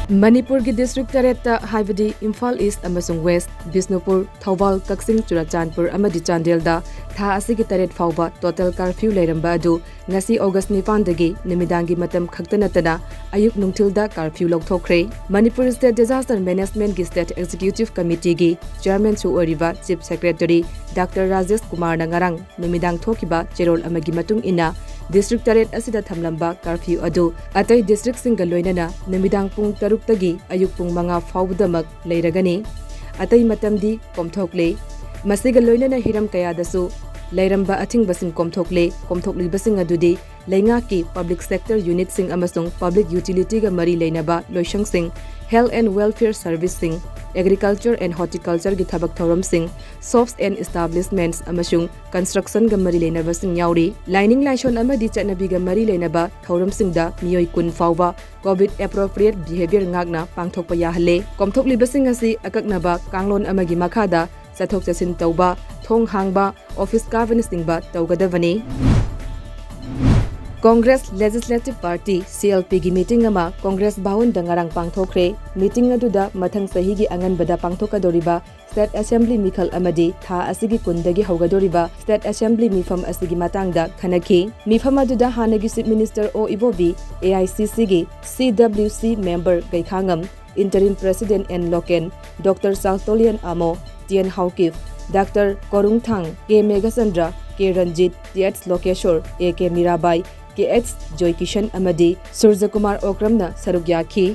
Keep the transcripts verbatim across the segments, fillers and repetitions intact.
ꯃꯅꯤꯄꯨꯔꯒꯤ ꯗꯤꯁꯇ꯭ꯔꯤꯛ ꯇꯔꯦꯠꯇ, ꯍꯥꯏꯕꯗꯤ ꯏꯝꯐꯥꯜ ꯏꯁ ꯑꯃꯁꯨꯡ ꯋꯦꯁ, ꯕꯤꯁꯅꯨꯄꯨꯔ, ꯊꯧꯕꯥꯜ, ꯀꯛꯆꯤꯡ, ꯆꯨꯔꯥꯆꯥꯟꯄꯨꯔ ꯑꯃꯗꯤ ꯆꯥꯟꯗꯦꯜꯗ ꯊꯥ ꯑꯁꯤꯒꯤ ꯇꯔꯦꯠ ꯐꯥꯎꯕ ꯇꯣꯇꯦꯜ ꯀꯥꯔꯐ꯭ꯌꯨ ꯂꯩꯔꯝꯕ ꯑꯗꯨ ꯉꯁꯤ ꯑꯣꯒꯁ ꯅꯤꯄꯥꯟꯗꯒꯤ ꯅꯨꯃꯤꯗꯥꯡꯒꯤ ꯃꯇꯝ ꯈꯛꯇ ꯅꯠꯇꯅ ꯑꯌꯨꯛ ꯅꯨꯡꯊꯤꯜꯗ ꯀꯥꯔꯐ꯭ꯌꯨ ꯂꯧꯊꯣꯛꯈ꯭ꯔꯦ꯫ ꯃꯅꯤꯄꯨꯔ ꯁ꯭ꯇꯦꯠ ꯗꯤꯖꯥꯁꯇꯔ ꯃꯦꯅꯦꯖꯃꯦꯟꯠꯀꯤ ꯁ꯭ꯇꯦꯠ ꯑꯦꯛꯖꯤꯀ꯭ꯌꯨꯇꯤꯚ ꯀꯃꯤꯇꯤꯒꯤ ꯆꯦꯌꯔꯃꯦꯟꯁꯨ ꯑꯣꯏꯔꯤꯕ ꯆꯤꯐ ꯁꯦꯀ꯭ꯔꯦꯇꯔꯤ ꯗꯥꯛꯇꯔ ꯔꯥꯖꯦꯁ ꯀꯨꯃꯥꯔꯅ ꯉꯔꯥꯡ ꯅꯨꯃꯤꯗꯥꯡ ꯊꯣꯛꯈꯤꯕ ꯆꯦꯔꯣꯜ ꯑꯃꯒꯤ ꯃꯇꯨꯡ ꯏꯟꯅ, ꯗꯤꯁꯇ꯭ꯔꯤꯛ ꯇꯔꯦꯠ ꯑꯁꯤꯗ ꯊꯝꯂꯝꯕ ꯀꯥꯔꯐ꯭ꯌꯨ ꯑꯗꯨ ꯑꯇꯩ ꯗꯤꯁꯇ꯭ꯔꯤꯛꯁꯤꯡꯒ ꯂꯣꯏꯅꯅ ꯅꯨꯃꯤꯗꯥꯡ ꯄꯨꯡ ꯇꯔꯨꯛꯇꯒꯤ ꯑꯌꯨꯛ ꯄꯨꯡ ꯃꯉꯥ ꯐꯥꯎꯕꯗꯃꯛ ꯂꯩꯔꯒꯅꯤ꯫ ꯑꯇꯩ ꯃꯇꯝꯗꯤ ꯀꯣꯝꯊꯣꯛꯂꯦ꯫ ꯃꯁꯤꯒ ꯂꯣꯏꯅꯅ ꯍꯤꯔꯝ ꯀꯌꯥꯗꯁꯨ ꯂꯩꯔꯝꯕ ꯑꯊꯤꯡꯕꯁꯤꯡ ꯀꯣꯝꯊꯣꯛꯂꯦ꯫ ꯀꯣꯝꯊꯣꯛꯂꯤꯕꯁꯤꯡ ꯑꯗꯨꯗꯤ ꯂꯩꯉꯥꯛꯀꯤ ꯄꯕ꯭ꯂꯤꯛ ꯁꯦꯛꯇꯔ ꯌꯨꯅꯤꯠꯁꯤꯡ ꯑꯃꯁꯨꯡ ꯄꯕ꯭ꯂꯤꯛ ꯌꯨꯇꯤꯂꯤꯇꯤꯒ ꯃꯔꯤ ꯂꯩꯅꯕ ꯂꯣꯏꯁꯪꯁꯤꯡ, health and welfare serviceꯁꯤꯡ, agriculture and horticultureꯒꯤ ꯊꯕꯛ ꯊꯧꯔꯝꯁꯤꯡ, shops and establishments ꯑꯃꯁꯨꯡ constructionꯒ ꯃꯔꯤ ꯂꯩꯅꯕꯁꯤꯡ ꯌꯥꯎꯔꯤ꯫ ꯂꯥꯏꯅꯤꯡ ꯂꯥꯏꯁꯣꯟ ꯑꯃꯗꯤ ꯆꯠꯅꯕꯤꯒ ꯃꯔꯤ ꯂꯩꯅꯕ ꯊꯧꯔꯝꯁꯤꯡꯗ ꯃꯤꯑꯣꯏ ꯀꯨꯟ ꯐꯥꯎꯕ COVID appropriate behaviour ꯉꯥꯛꯅ ꯄꯥꯡꯊꯣꯛꯄ ꯌꯥꯍꯜꯂꯦ꯫ ꯀꯣꯝꯊꯣꯛꯂꯤꯕꯁꯤꯡ ꯑꯁꯤ ꯑꯀꯛꯅꯕ ꯀꯥꯡꯂꯣꯟ ꯑꯃꯒꯤ ꯃꯈꯥꯗ ꯆꯠꯊꯣꯛ ꯆꯠꯁꯤꯟ ꯇꯧꯕ, ꯊꯣꯡ ꯍꯥꯡꯕ, ꯑꯣꯐꯤꯁ ꯀꯥꯕꯅꯆꯤꯡꯕ ꯇꯧꯒꯗꯕꯅꯤ꯫ ꯀꯣꯡꯒ꯭ꯔꯦꯁ ꯂꯦꯖꯤꯁꯂꯦꯇꯤꯚ ꯄꯥꯔꯇꯤ, CLPꯒꯤ ꯃꯤꯇꯤꯡ ꯑꯃ ꯀꯣꯡꯒ꯭ꯔꯦꯁ ꯚꯋꯟꯗ ꯉꯔꯥꯡ ꯄꯥꯡꯊꯣꯛꯈ꯭ꯔꯦ꯫ ꯃꯤꯇꯤꯡ ꯑꯗꯨꯗ ꯃꯊꯪ ꯆꯍꯤꯒꯤ ꯑꯉꯟꯕꯗ ꯄꯥꯡꯊꯣꯛꯀꯗꯧꯔꯤꯕ ꯁ꯭ꯇꯦꯠ ꯑꯦꯁꯦꯝꯕ꯭ꯂꯤ ꯃꯤꯈꯜ ꯑꯃꯗꯤ ꯊꯥ ꯑꯁꯤꯒꯤ ꯀꯨꯟꯗꯒꯤ ꯍꯧꯒꯗꯧꯔꯤꯕ ꯁ꯭ꯇꯦꯠ ꯑꯦꯁꯦꯝꯕ꯭ꯂꯤ ꯃꯤꯐꯝ ꯑꯁꯤꯒꯤ ꯃꯇꯥꯡꯗ ꯈꯟꯅꯈꯤ꯫ ꯃꯤꯐꯝ ꯑꯗꯨꯗ ꯍꯥꯟꯅꯒꯤ ꯆꯤꯐ ꯃꯤꯅꯤꯁꯇꯔ ꯑꯣ ꯏꯕꯣꯕꯤ, AICCꯒꯤ CWC member Gaikhangam, interim president N Loken, doctor Chaltonlien Amo, T N Haokip, doctor Korungthang, K Meghachandra, K Ranjit, T H Lokeshore, A K Mirabai, K H Joykishan ꯑꯃꯗꯤ ꯁꯨꯔꯖꯀꯨꯃꯥꯔ ꯑꯣꯀ꯭ꯔꯝꯅ ꯁꯔꯨꯛ ꯌꯥꯈꯤ꯫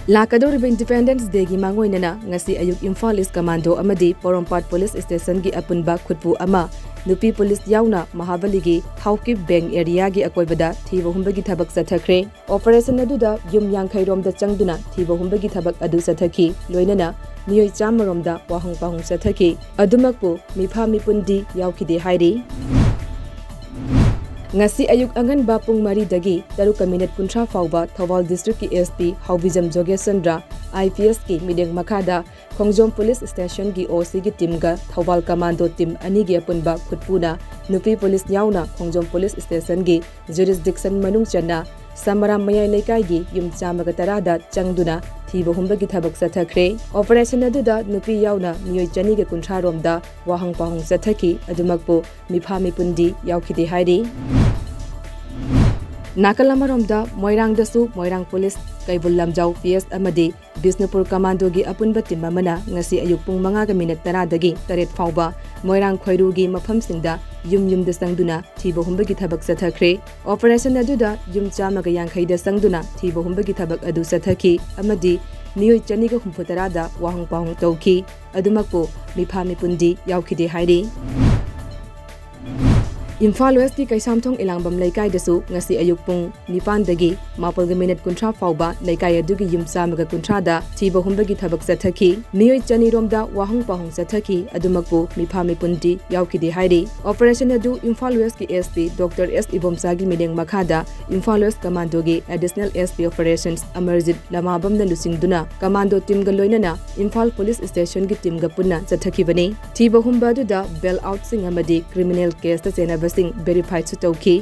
ꯂꯥꯛꯀꯗꯧꯔꯤꯕ ꯏꯟꯗꯤꯄꯦꯟꯗꯦꯟꯁ ꯗꯦꯒꯤ ꯃꯥꯡꯑꯣꯏꯅꯅ ꯉꯁꯤ ꯑꯌꯨꯛ ꯏꯝꯐꯥꯜ ꯏꯁ ꯀꯃꯥꯟꯗꯣ ꯑꯃꯗꯤ ꯄꯣꯔꯣꯝꯄꯥꯠ ꯄꯨꯂꯤꯁ ꯁ꯭ꯇꯦꯁꯟꯒꯤ ꯑꯄꯨꯟꯕ ꯈꯨꯠꯄꯨ ꯑꯃ, ꯅꯨꯄꯤ ꯄꯨꯂꯤꯁ ꯌꯥꯎꯅ ꯃꯍꯥꯕꯂꯤꯒꯤ ꯍꯥꯎꯀꯤꯞ ꯕꯦꯡ ꯑꯦꯔꯤꯌꯥꯒꯤ ꯑꯀꯣꯏꯕꯗ ꯊꯤꯕ ꯍꯨꯝꯕꯒꯤ ꯊꯕꯛ ꯆꯠꯊꯈ꯭ꯔꯦ꯫ ꯑꯣꯄꯔꯦꯁꯟ ꯑꯗꯨꯗ ꯌꯨꯝ ꯌꯥꯡꯈꯩ ꯔꯣꯝꯗ ꯆꯪꯗꯨꯅ ꯊꯤꯕ ꯍꯨꯝꯕꯒꯤ ꯊꯕꯛ ꯑꯗꯨ ꯆꯠꯊꯈꯤ꯫ ꯂꯣꯏꯅꯅ ꯃꯤꯑꯣꯏ ꯆꯥꯝꯃ ꯔꯣꯝꯗ ꯋꯥꯍꯪ ꯄꯥꯎꯍꯪ ꯆꯠꯊꯈꯤ꯫ ꯑꯗꯨꯃꯛꯄꯨ ꯃꯤꯐꯥ ꯃꯤꯄꯨꯟꯗꯤ ꯌꯥꯎꯈꯤꯗꯦ ꯍꯥꯏꯔꯤ꯫ ꯉꯁꯤ ꯑꯌꯨꯛ ꯑꯉꯟꯕ ꯄꯨꯡ ꯃꯔꯤꯗꯒꯤ ꯇꯔꯨꯛꯀ ꯃꯤꯅꯤꯠ ꯀꯨꯟꯊ꯭ꯔꯥ ꯐꯥꯎꯕ ꯊꯧꯕꯥꯜ ꯗꯤꯁꯇ꯭ꯔꯤꯛꯀꯤ SP ꯍꯥꯎꯕꯤꯖꯝ ꯖꯣꯒꯦꯁꯆꯟꯗ꯭ꯔ, IPSꯀꯤ ꯃꯤꯠꯌꯦꯡ ꯃꯈꯥꯗ ꯈꯣꯡꯖꯣꯝ ꯄꯨꯂꯤꯁ ꯁ꯭ꯇꯦꯁꯟꯒꯤ ꯑꯣ ꯁꯤꯒꯤ ꯇꯤꯝꯒ ꯊꯧꯕꯥꯜ ꯀꯃꯥꯟꯗꯣ ꯇꯤꯝ ꯑꯅꯤꯒꯤ ꯑꯄꯨꯟꯕ ꯈꯨꯠꯄꯨꯅ ꯅꯨꯄꯤ ꯄꯨꯂꯤꯁ ꯌꯥꯎꯅ ꯈꯣꯡꯖꯣꯝ ꯄꯨꯂꯤꯁ ꯁ꯭ꯇꯦꯁꯟꯒꯤ ꯖꯨꯔꯤꯁꯗꯤꯛꯁꯟ ꯃꯅꯨꯡ ꯆꯟꯅ ꯁꯃꯔꯥꯝ ꯃꯌꯥꯏ ꯂꯩꯀꯥꯏꯒꯤ ꯌꯨꯝ ꯆꯥꯝꯃꯒ ꯇꯔꯥꯗ ꯆꯪꯗꯨꯅ ꯊꯤꯕ ꯍꯨꯝꯕꯒꯤ ꯊꯕꯛ ꯆꯠꯊꯈ꯭ꯔꯦ꯫ ꯑꯣꯄꯔꯦꯁꯟ ꯑꯗꯨꯗ ꯅꯨꯄꯤ ꯌꯥꯎꯅ ꯃꯤꯑꯣꯏ ꯆꯅꯤꯒ ꯀꯨꯟꯊ꯭ꯔꯥ ꯔꯣꯝꯗ ꯋꯥꯍꯪ ꯄꯥꯎꯍꯪ ꯆꯠꯊꯈꯤ꯫ ꯑꯗꯨꯃꯛꯄꯨ ꯃꯤꯐꯥ ꯃꯤꯄꯨꯟꯗꯤ ꯌꯥꯎꯈꯤꯗꯦ ꯍꯥꯏꯔꯤ꯫ ꯅꯥꯀꯜ ꯑꯃꯔꯣꯝꯗ ꯃꯣꯏꯔꯥꯡꯗꯁꯨ ꯃꯣꯏꯔꯥꯡ police, Keibul Lamjao P S ꯑꯃꯗꯤ ꯕꯤꯁꯅꯨꯄꯨꯔ ꯀꯃꯥꯟꯗꯣꯒꯤ ꯑꯄꯨꯟꯕ ꯇꯤꯝ ꯑꯃꯅ ꯉꯁꯤ ꯑꯌꯨꯛ ꯄꯨꯡ ꯃꯉꯥꯒ ꯃꯤꯅꯠ ꯇꯔꯥꯗꯒꯤ ꯇꯔꯦꯠ ꯐꯥꯎꯕ ꯃꯣꯏꯔꯥꯡ ꯈꯣꯏꯔꯨꯒꯤ ꯃꯐꯝꯁꯤꯡꯗ ꯌꯨꯝ ꯌꯨꯝꯗ ꯆꯪꯗꯨꯅ ꯊꯤꯕ ꯍꯨꯝꯕꯒꯤ ꯊꯕꯛ ꯆꯠꯊꯈ꯭ꯔꯦ꯫ ꯑꯣꯄꯔꯦꯁꯟ ꯑꯗꯨꯗ ꯌꯨꯝ ꯆꯥꯝꯃꯒ ꯌꯥꯡꯈꯩꯗ ꯆꯪꯗꯨꯅ ꯊꯤꯕ ꯍꯨꯝꯕꯒꯤ ꯊꯕꯛ ꯑꯗꯨ ꯆꯠꯊꯈꯤ ꯑꯃꯗꯤ ꯃꯤꯑꯣꯏ ꯆꯅꯤꯒ ꯍꯨꯝꯐꯨ ꯇꯔꯥꯗ ꯋꯥꯍꯪ ꯄꯥꯎꯍꯪ ꯇꯧꯈꯤ꯫ ꯑꯗꯨꯃꯛꯄꯨ ꯃꯤꯐꯥ ꯃꯤꯄꯨꯟꯗꯤ ꯌꯥꯎꯈꯤꯗꯦ ꯍꯥꯏꯔꯤ꯫ ꯏꯝꯐꯥꯜ ꯋꯦꯁꯀꯤ ꯀꯩꯁꯥꯝꯊꯣꯡ ꯏꯂꯥꯡꯕꯝ ꯂꯩꯀꯥꯏꯗꯁꯨ ꯉꯁꯤ ꯑꯌꯨꯛ ꯄꯨꯡ ꯅꯤꯄꯥꯟꯗꯒꯤ ꯃꯥꯄꯜꯒ ꯃꯤꯅꯠ ꯀꯨꯟꯊ꯭ꯔꯥ ꯐꯥꯎꯕ ꯂꯩꯀꯥꯏ ꯑꯗꯨꯒꯤ ꯌꯨꯝ ꯆꯥꯝꯃꯒ ꯀꯨꯟꯊ꯭ꯔꯥꯗ ꯊꯤꯕ ꯍꯨꯝꯕꯒꯤ ꯊꯕꯛ ꯆꯠꯊꯈꯤ꯫ ꯃꯤꯑꯣꯏ ꯆꯅꯤꯔꯣꯝꯗ ꯋꯥꯍꯪ ꯄꯥꯎꯍꯪ ꯆꯠꯊꯈꯤ꯫ ꯑꯗꯨꯃꯛꯄꯨ ꯃꯤꯐꯥ ꯃꯤꯄꯨꯟꯗꯤ ꯌꯥꯎꯈꯤꯗꯦ ꯍꯥꯏꯔꯤ꯫ ꯑꯣꯄꯔꯦꯁꯟ ꯑꯗꯨ ꯏꯝꯐꯥꯜ ꯋꯦꯁꯀꯤ ꯑꯦꯁ ꯄꯤ ꯗꯣꯛꯇꯔ ꯑꯦꯁ ꯏꯕꯣꯝꯆꯥꯒꯤ ꯃꯤꯠꯌꯦꯡ ꯃꯈꯥꯗ ꯏꯝꯐꯥꯜ ꯋꯦꯁ ꯀꯃꯥꯟꯗꯣꯒꯤ additional S P operations Amarjit ꯂꯃꯥꯕꯝꯅ ꯂꯨꯆꯤꯡꯗꯨꯅ ꯀꯃꯥꯟꯗꯣ ꯇꯤꯝꯒ ꯂꯣꯏꯅꯅ ꯏꯝꯐꯥꯜ ꯄꯨꯂꯤꯁ ꯁ꯭ꯇꯦꯁꯟꯒꯤ ꯇꯤꯝꯒ ꯄꯨꯟꯅ ꯆꯠꯊꯈꯤꯕꯅꯤ꯫ ꯊꯤꯕ ꯍꯨꯝꯕ ꯑꯗꯨꯗ ꯕꯦꯜ ꯑꯥꯎꯠꯁꯤꯡ ꯑꯃꯗꯤ ꯀ꯭ꯔꯤꯃꯤꯅꯦꯜ ꯀꯦꯁꯇ ꯆꯦꯟꯅꯕꯁꯤꯡ ꯚꯦꯔꯤꯐꯥꯏꯗꯁꯨ ꯇꯧꯈꯤ꯫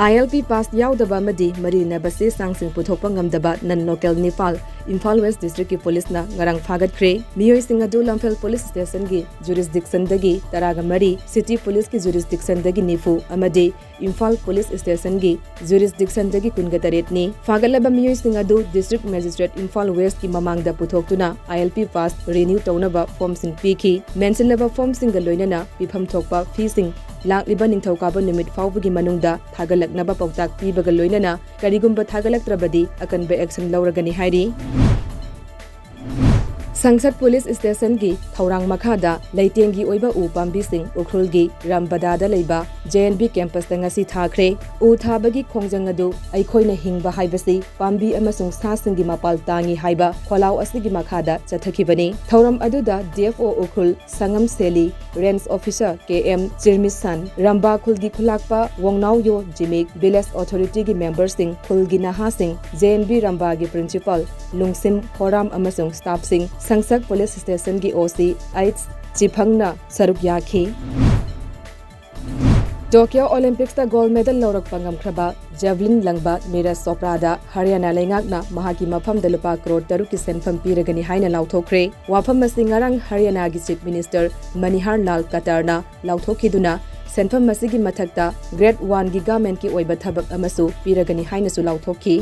ꯑꯥꯏ ꯑꯦꯜ ꯄꯤ ꯄꯥꯁ ꯌꯥꯎꯗꯕ ꯑꯃꯗꯤ ꯃꯔꯤ ꯂꯩꯅꯕ ꯆꯦ ꯆꯥꯡꯁꯤꯡ ꯄꯨꯊꯣꯛꯄ ꯉꯝꯗꯕ ꯅꯟ ꯂꯣꯀꯦꯜ ꯅꯤꯄꯥꯜ ꯏꯝꯐꯥꯜ ꯋꯦꯁ ꯗꯤꯁꯇ꯭ꯔꯤꯛꯀꯤ ꯄꯨꯂꯤꯁꯅ ꯉꯔꯥꯡ ꯐꯥꯒꯠꯈ꯭ꯔꯦ꯫ ꯃꯤꯑꯣꯏꯁꯤꯡ ꯑꯗꯨ ꯂꯝꯐꯦꯜ ꯄꯨꯂꯤꯁ ꯁ꯭ꯇꯦꯁꯟꯒꯤ ꯖꯨꯔꯤꯁꯗꯤꯛꯁꯟꯗꯒꯤ ꯇꯔꯥꯒ ꯃꯔꯤ, ꯁꯤꯇꯤ ꯄꯨꯂꯤꯁꯀꯤ ꯖꯨꯔꯤꯁꯗꯤꯛꯁꯟꯗꯒꯤ ꯅꯤꯐꯨ ꯑꯃꯗꯤ ꯏꯝꯐꯥꯜ ꯄꯨꯂꯤꯁ ꯁ꯭ꯇꯦꯁꯟꯒꯤ ꯖꯨꯔꯤꯁꯗꯤꯛꯁꯟꯗꯒꯤ ꯀꯨꯟꯒ ꯇꯔꯦꯠꯅꯤ꯫ ꯐꯥꯒꯠꯂꯕ ꯃꯤꯑꯣꯏꯁꯤꯡ ꯑꯗꯨ ꯗꯤꯁꯇ꯭ꯔꯤꯛ ꯃꯦꯖꯤꯁꯇ꯭ꯔꯦꯠ ꯏꯝꯐꯥꯜ ꯋꯦꯁꯀꯤ ꯃꯃꯥꯡꯗ ꯄꯨꯊꯣꯛꯇꯨꯅ ꯑꯥꯏ ꯑꯦꯜ ꯄꯤ ꯄꯥꯁ ꯔꯤꯅ꯭ꯌꯨ ꯇꯧꯅꯕ ꯐꯣꯔꯝꯁꯤꯡ ꯄꯤꯈꯤ꯫ ꯃꯦꯟꯁꯤꯜꯂꯕ ꯐꯣꯔꯝꯁꯤꯡꯒ ꯂꯣꯏꯅꯅ ꯄꯤꯐꯝ ꯊꯣꯛꯄ ꯐꯤꯁꯤꯡ ꯂꯥꯛꯂꯤꯕ ꯅꯤꯡꯊꯧꯀꯥꯕ ꯅꯨꯃꯤꯠ ꯐꯥꯎꯕꯒꯤ ꯃꯅꯨꯡꯗ ꯊꯥꯒꯠꯂꯛꯅꯕ ꯄꯥꯎꯇꯥꯛ ꯄꯤꯕꯒ ꯂꯣꯏꯅꯅ ꯀꯔꯤꯒꯨꯝꯕ ꯊꯥꯒꯠꯂꯛꯇ꯭ꯔꯕꯗꯤ ꯑꯀꯟꯕ ꯑꯦꯛꯁꯟ ꯂꯧꯔꯒꯅꯤ ꯍꯥꯏꯔꯤ꯫ ꯁꯪꯁꯠ ꯄꯨꯂꯤꯁ ꯁ꯭ꯇꯦꯁꯟꯒꯤ ꯊꯧꯔꯥꯡ ꯃꯈꯥꯗ ꯂꯩꯇꯦꯡꯒꯤ ꯑꯣꯏꯕ ꯎ ꯄꯥꯝꯕꯤꯁꯤꯡ ꯎꯈ꯭ꯔꯨꯜꯒꯤ ꯔꯝꯕꯗꯥꯗ ꯂꯩꯕ ꯖꯦ ꯑꯦꯟ ꯕꯤ ꯀꯦꯝꯄꯁꯇ ꯉꯁꯤ ꯊꯥꯈ꯭ꯔꯦ꯫ ꯎ ꯊꯥꯕꯒꯤ ꯈꯣꯡꯖꯪ ꯑꯗꯨ "ꯑꯩꯈꯣꯏꯅ ꯍꯤꯡꯕ ꯍꯥꯏꯕꯁꯤ ꯄꯥꯝꯕꯤ ꯑꯃꯁꯨꯡ ꯁꯥꯁꯤꯡꯒꯤ ꯃꯄꯥꯜ ꯇꯥꯡꯏ" ꯍꯥꯏꯕ ꯈꯣꯜꯂꯥꯎ ꯑꯁꯤꯒꯤ ꯃꯈꯥꯗ ꯆꯠꯊꯈꯤꯕꯅꯤ꯫ ꯊꯧꯔꯝ ꯑꯗꯨꯗ ꯗꯤ ꯑꯦꯐ ꯑꯣ ꯎꯈ꯭ꯔꯨꯜ ꯁꯉꯝ ꯁꯦꯂꯤ, ꯔꯦꯟꯖ ꯑꯣꯐꯤꯁꯥꯔ ꯀꯦ ꯑꯦꯝ ꯆꯤꯔꯃꯤꯁꯥꯟ, ꯔꯝꯕꯥ ꯈꯨꯜꯒꯤ ꯈꯨꯂꯥꯛꯄ ꯋꯣꯡꯅꯥꯎꯌꯣ ꯖꯤꯃꯤꯛ, ꯚꯤꯂꯦꯖ ꯑꯣꯊꯣꯔꯤꯇꯤꯒꯤ ꯃꯦꯝꯕꯔꯁꯤꯡ, ꯈꯨꯜꯒꯤ ꯅꯍꯥꯁꯤꯡ, ꯖꯦ ꯑꯦꯟ ꯕꯤ ꯔꯝꯕꯥꯒꯤ ꯄ꯭ꯔꯤꯟꯁꯤꯄꯥꯜ ꯂꯨꯡꯁꯤꯝ ꯍꯣꯔꯥꯝ ꯑꯃꯁꯨꯡ ꯁ꯭ꯇꯥꯐꯁꯤꯡ, ꯁꯪꯁꯛ ꯄꯨꯂꯤꯁ ꯁ꯭ꯇꯦꯁꯟꯒꯤ ꯑꯣ ꯁꯤ ꯑꯩꯆ ꯆꯤꯐꯪꯅ ꯁꯔꯨꯛ ꯌꯥꯈꯤ꯫ Tokyo ꯑꯣꯂꯤꯝꯄꯤꯛꯁꯇ gold medal ꯂꯧꯔꯛꯄ ꯉꯝꯈ꯭ꯔꯕ javelin ꯂꯪꯕ Neeraj ꯆꯣꯄ꯭ꯔꯥꯗ ꯍꯔꯤꯌꯥꯅꯥ ꯂꯩꯉꯥꯛꯅ ꯃꯍꯥꯛꯀꯤ ꯃꯐꯝꯗ ꯂꯨꯄꯥ ꯀ꯭ꯔꯣꯔ ꯇꯔꯨꯛꯀꯤ ꯁꯦꯟꯐꯝ ꯄꯤꯔꯒꯅꯤ ꯍꯥꯏꯅ ꯂꯥꯎꯊꯣꯛꯈ꯭ꯔꯦ꯫ ꯋꯥꯐꯝ ꯑꯁꯤ ꯉꯔꯥꯡ ꯍꯔꯤꯌꯥꯅꯥꯒꯤ ꯆꯤꯐ ꯃꯤꯅꯤꯁꯇꯔ ꯃꯅꯤꯍꯥꯔ ꯂꯥꯜ ꯀꯇꯥꯔꯅ ꯂꯥꯎꯊꯣꯛꯈꯤꯗꯨꯅ, ꯁꯦꯟꯐꯝ ꯑꯁꯤꯒꯤ ꯃꯊꯛꯇ ꯒ꯭ꯔꯦꯗ ꯋꯥꯟꯒꯤ ꯒꯚꯔꯟꯃꯦꯟꯠꯀꯤ ꯑꯣꯏꯕ ꯊꯕꯛ ꯑꯃꯁꯨ ꯄꯤꯔꯒꯅꯤ ꯍꯥꯏꯅꯁꯨ ꯂꯥꯎꯊꯣꯛꯈꯤ꯫